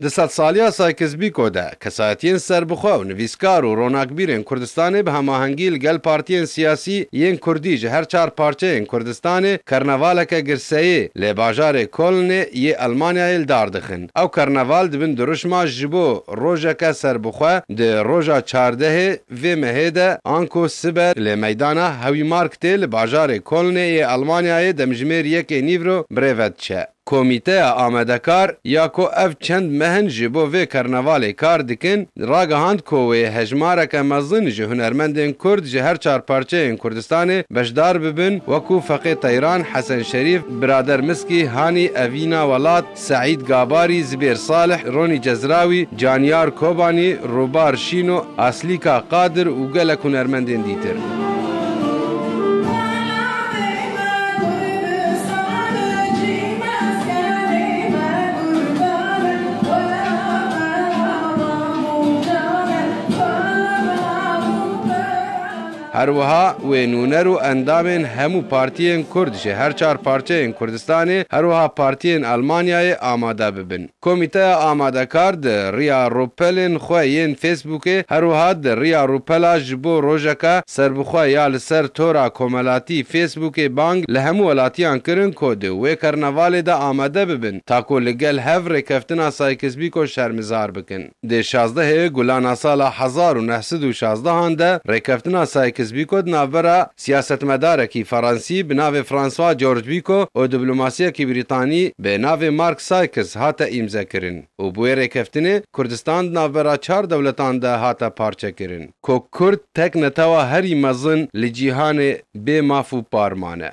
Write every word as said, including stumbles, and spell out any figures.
Di sedsaliya Sykes-Picot de, kesayetiyên serbixwe û nivîskar û ronakbîrên Kurdistanê bi hemahengî li gel partiyên siyasî yên Kurdî ji her çar parçeyên Kurdistanê karnevaleke girseyê li bajarê Kolnê yê Elmanyayê li dar dixin. Ew karneval dibin dirûşma ji bo rojeke serbixwe di roja çardehê vê mehê de, anku sibe li meydana Hewîmarktê li bajarê Kolnê yê Elmanyayê demjimêr yekê nîvro bi rê ve diçe. Komîteya amadekar ya ku ev çend meh in ji bo vê karnevalê kar dikin, ragihand ku wê hejmareke mezin ji hunermendên Kurd ji her çar parçeyên Kurdistanê beşdar bibin, wekû Feqê Teyran, Hesen Şerîf, Birader Miskî, Hanî, Evîna Welat, Seîd Gabarî, Zibêr Salih, Ronî Cezrawî, Caniyar Kobanî, Rûbar Şîno, Aslîka Qadir û gelek hunermendên dîtir. Her wiha wê nûner û endamên hemû partiyên Kurd ji her çar parçeyên Kurdistanê, her wiha partiyên Elmanyayê amade bibin. Komîteya amadekar di riya rûpelên xwe yên Facebookê, her wiha di riya rûpela ji bo rojeke serbixwe ya li ser tora komelatî Facebookê bang li hemû welatiyan kirin ku di wê karnevalê de amade bibin, ta ku li gel hev rêkeftina Sykes-Picot şermizar bikin. Di şazdehê Gulana sala hezar û neh sed û şazdehan de rêkeftina Sykes-Picot navbera siyasetmedarekî Fransî bi navê François George Picot û diplomasiyekî Brîtanî bi navê Mark Sykes hate îmzekirin û bi wê rêkeftinê Kurdistan di navbera çar dewletan de hate parçekirin. Ku Kurd tek netewa herî mezin li cîhanê bê maf û par mane.